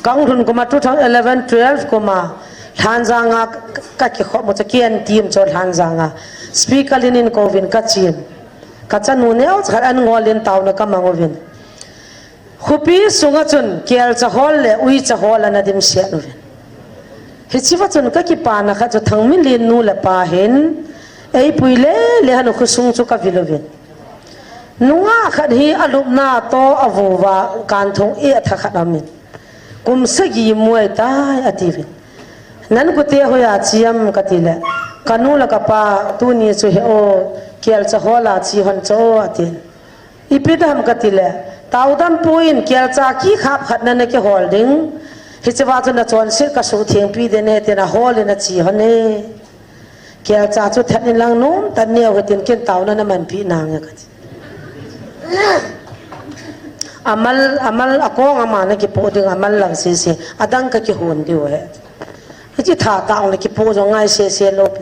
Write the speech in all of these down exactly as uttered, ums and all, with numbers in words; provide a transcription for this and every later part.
Kanglhun kuma two thousand eleven twelve kuma Lhanjang a ka, ka kikhop mu chu K N T M chu Lhanjang a. Speaker lin in kouvin ka chin. Ka chanu neo khat an ngol in taona ka mang uvin. Khopi sunga chun kelcha hol le uicha hol ana dimset uvin. Hicheva chun ka kipana khat chu Thangminlen nu le pa hin eipui le le hanu khosung chu ka vil uvin. Nungah khat hi alupna to avuva kanthong e atha khat amin. Kum sagi muai tai atiuvin. Nan kute hoiya chi am kati le. Kanu le kapa tuni chu he o kelcha hola chi hon cho ati. Ipi dam kati le. Taodam puin kelcha kikhap khat nana kihol ding. Hicheva chu nachonset kasuh thengpi ding ahi tin ahol in achi hon e. Kelcha chu that in lang nom tan neo hitin ken taona namanpi nange kati. Amal, amal akong ama nakipoh ding amal lang sese. Adang ka kihon diu he. Hichi tha taona kipoh jong ngai sese lou pi.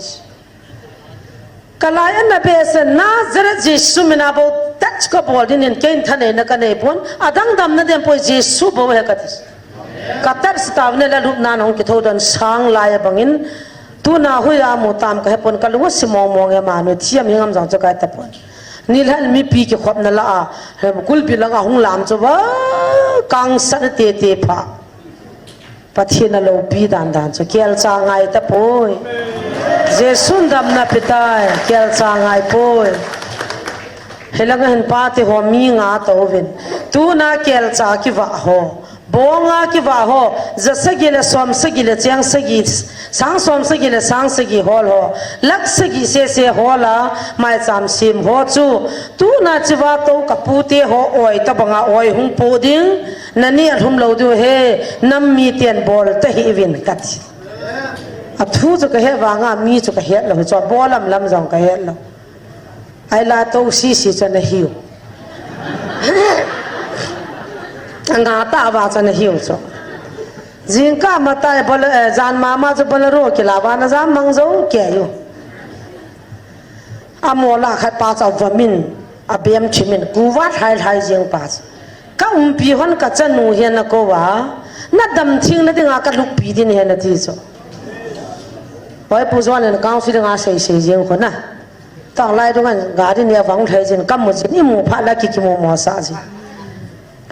Kalai ana behseh Nazareth Jesu mina bou touch kabol dingin kein thaneina kanei pon. Adang damna dem poi Jesu bou he kati. Ka touch taona le lupna hung kithou don sang lai abangin. Tuna hoiya mu tam kahe pon kalung asim mong mong e manu thiam hi ngam jong chu kai tapon. Nilhah mipi kikhopna la a. He kulpi lang ahung lam chu ba kangsan tete pha. Pathen aloupi dan dan chu kelcha ngai tapoi. Jesun damna petai kelcha ngai poi. Hilanga hin pate ho mi nga touvin. Tuna kelcha kivah ho. Bonga kivah ho. Jasagi le somsagi le chengsagi. Sang somsagi le sangsagi hol ho. Lakh sagi sese hola. Maicham sem ho chu. Tuna chiva tou kapute ho oi tabanga oi hung po ding. Nani alhum lou diu he, nam miten bol tahih uvin kati. Athu chu kahet vanga mi chu kahet lou, chu abol lam lam jong kahet lou. Aila tou sisi chu ana hiu. Anga tah va chu ana hiu chu. Jingkah matai bol, eh, jan mama chu Bolero kila va na jam mang jou kei u. Amo la khat pa chu avamin, abem thimin, kuva lhai lhai jing pa chu. Ka umpi hon ka chanu hi ana kou a, nadam thing na dinga ka luppi ding ahi nati chu. Hoi pu John in council dinga sei sei jing khu na. Tang lai dunga gari ni avang lhai jin ka mu jin imu phat la ki kimu mo sa jin.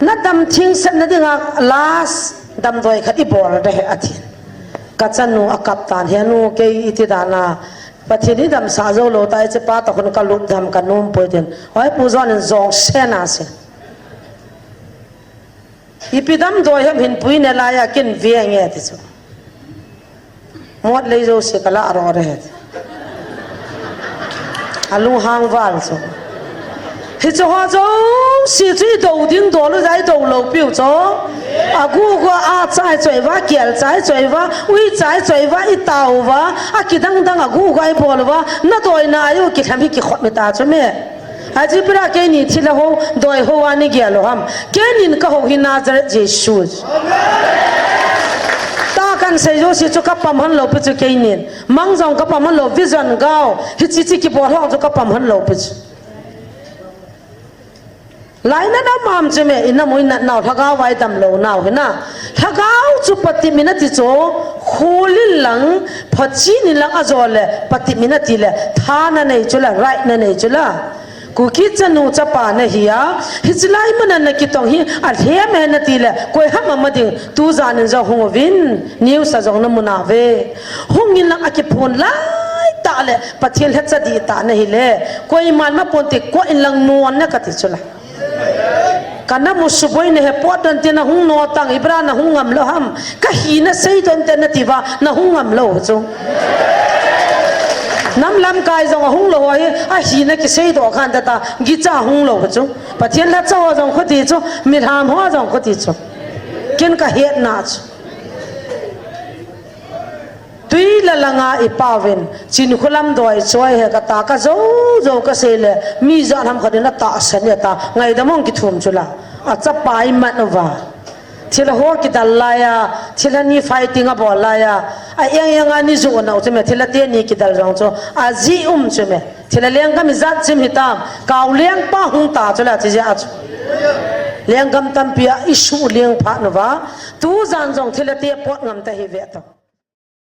Nadam thing set na dinga last damdoi khat ibol ding ahi atin. Ka chanu akap tan he nu kei iti dana. Pathen in damsah jou lou tai, hiche pa toh khun ka lup dam ka nom poi tin. Hoi pu John in jong sena se. Ipi damdoi ham hin pui ne laiya kin ve nge ti chu. Mot lei jouse ka la ro re. Alunghang val chu. Hiche ho jouse chu idou ding dol u jeh a idou lou piu chu. Agugu a chai choi uva, kel chai choi uva, ui chai choi uva, itao uva, akidang dang agugu a ibol uva, nadoi nai u kilhem hi kikhop mi ta chu me. Ajeh pira keini thilha ho, doi ho a nei gel u ham. Keinin kahou hi Nazareth Jesu. Tah kahin sei jouse chu kapam hon lou pi chu keinin. Mang jong kapam hon lou, vision gao, hiche che kibol hon chu kapam hon lou pi chu. Lainat a um am chu me, inam u inat nau, lhagao vai dam lou nau hi na. Lhagao chu patep in ati chu, khol in lang, phachen in lang ajol le, patep in ati le, tha nanei chu la, right nanei chu la. Kuki chanu chapa nahi a, hiche lai mun a nakitong hi, alhem e nati le, koi ham ama ding, tu jan in jong hung uvin, news a jong namu nauve. Hung in lang akiphon lai tah le, Pathen lhacha dih tah nahi le, koiman mapon te, koi in lang non na kati chu la. Ka namu suboi nahe pot don te nahung no tang, ibra nahung ngam lou ham. Ka hina sei don te nati uva, nahung ngam lou chu. Nam lamkai jong ahung lou ho hi, ahina kisei doh khan ta ta, gicha ahung lou chu. Pathen lhacha ho jong khuti chu, milham ho jong khuti chu. Ken ka hetna chu. Tui la langa ipa uvin, Chinkholam doi choi he kata ka jou jou kasei le, mi ijat ham khat in atahsan e ta, ngaidam hung kithum chu la, achapa imat uva. Thilha ho kidal laiya, thilha ni fighting abol laiya, a eng eng a ni joh nau chu me, thilha teni kidal jong chu, ajeh um chu me. Thilha lenggam ijat chim hitam, Kao lengpa hung ta chu la, chi jeh a chu. Lenggam tampi a isuh leng phat uva, Tujan jong thilha te pot ngam ta hi ve ta.